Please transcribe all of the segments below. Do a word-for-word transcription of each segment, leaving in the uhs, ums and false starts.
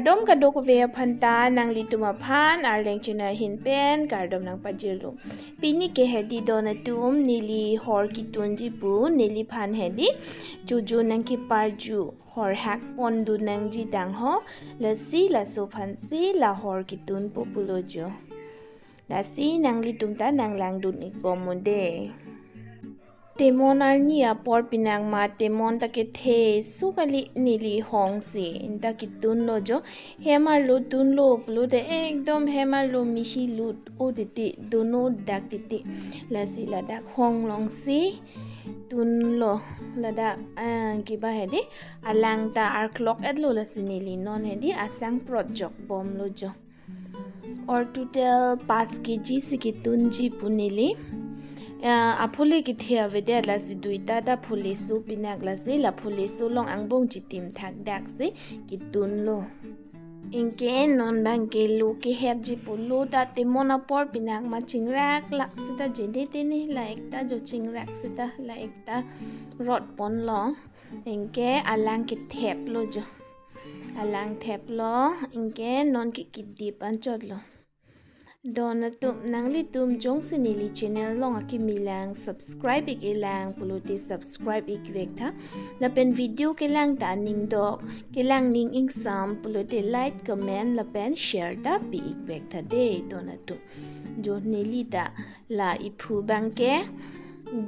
Kardom kadokave aphan ta, nanglitum aphan Arleng channel ahin pen kardom nangpajirlo. Pini ke hedi don atum, neli hor kitunji pu neliphan hedi chojun nangkeparju, hor hak pondun nangji tangho, lasi laso aphansi la hor kitunpo pulo jo. Lasi nanglitum ta nanglangdun ikbom mo de. Temon arni apor pinang ma temon ta kethe su kali, neli hongsi inta kitunlo jo. Hem arlo tunlo pulote ekdom hem arlo misi lut o titi, dun o dak titi. Lasi ladak hong longsi tunlo. Ladak, ah, kiba hedi alang ta arklok etlo, lasi neli non hedi asang prot jokbomlo jo. Or total pas kg si kitunji pu neli. Ah, aphule kethe avedet, lasi duita ta phule su pinak, lasi la phule su along angbong chitim thakdaksi kitunlo. Anke non abang ke lo kehepji pulo ta temon apor pinang ma chingrak lak seta jede tene, la ekta jo chingrak seta, la ekta rot ponlong. Anke alang ketheplo jo. Alang theplo, anke non ke kidip anchotlo. Don atum, nanglitum jongsi neli channel along akimi lang, subscribe ik-e lang pulote subscribe ikvek tha. Lapen video kelang ta aning dok, kelang ning ingsam pulote like, comment lapen share ta pi ikvek tha de don atum. Jo neli ta la iphu abang ke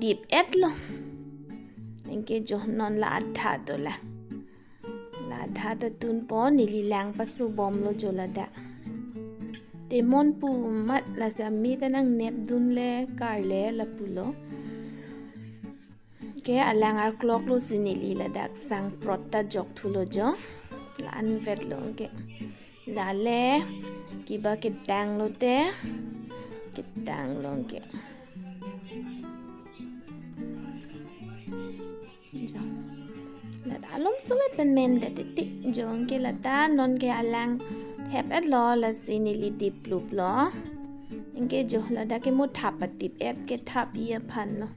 dip etlo. Anke jo non la adha dolang. La adha ta tunpo, neli lang pasubomlo jo ladak. Temon pu amat lasi ame ta nangnepdunle karle lapulo. Anke alang arkloklo si neli ladak sang prot ta jokthulo jo. La anvetlo anke. Lale kiba ketanglo te. Ketanglo anke. Jo. Lata alom sumet pen mendet titi jo, anke lata non ke alang thep etlo, lasi neli dip luplo. Anke jo lata ke mo thap atip et ke thap i aphan lo.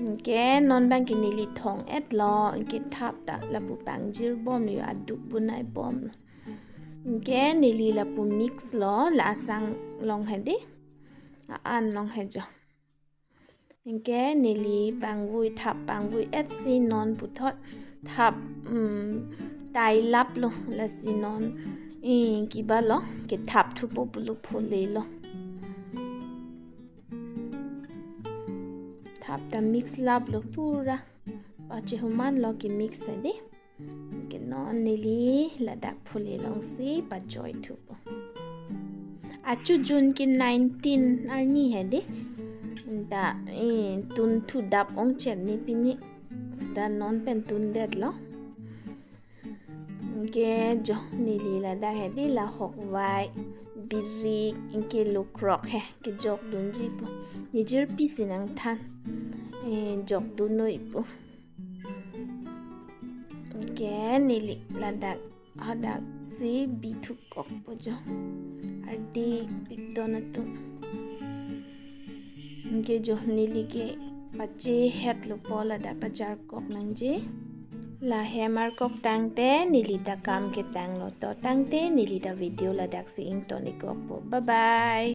Anke non abang ke neli thong etlo, anke thap ta lapu pangjirbomlo, aduk bunaibomlo. Anke neli lapu mix lo, la asang along hedi. A-an along he jo. Anke neli pangvui thap pangvui etsi non puthot thap, um, tai laplo, lasi non, eh, kiba lo kethap thupo pulo, phule lo. Thap ta mix laplo pura. Pachehuman lo ke mix hedi. Anke non neli ladak phule longsi pajoi thupo. Achu June ke nineteen arni hedi. Inta, eh, tunthu dap ongchet ni pini. Seta non pen tundetlo. Anke jo neli ladak hedi la hokvai, birik, anke lo krok he kejokdunji pu. Nejirpi si nangthan. Eh, jokdun noi pu. Anke neli ladak hadak si bithu kokpo jo. Ardikpik don atum. Anke jo neli ke pachehetlo po, ladak pajar kok nangji. La hem arkok tangte neli ta kam ketanglo, to tangte neli ta video ladak si ington ikokpo. Bye bye.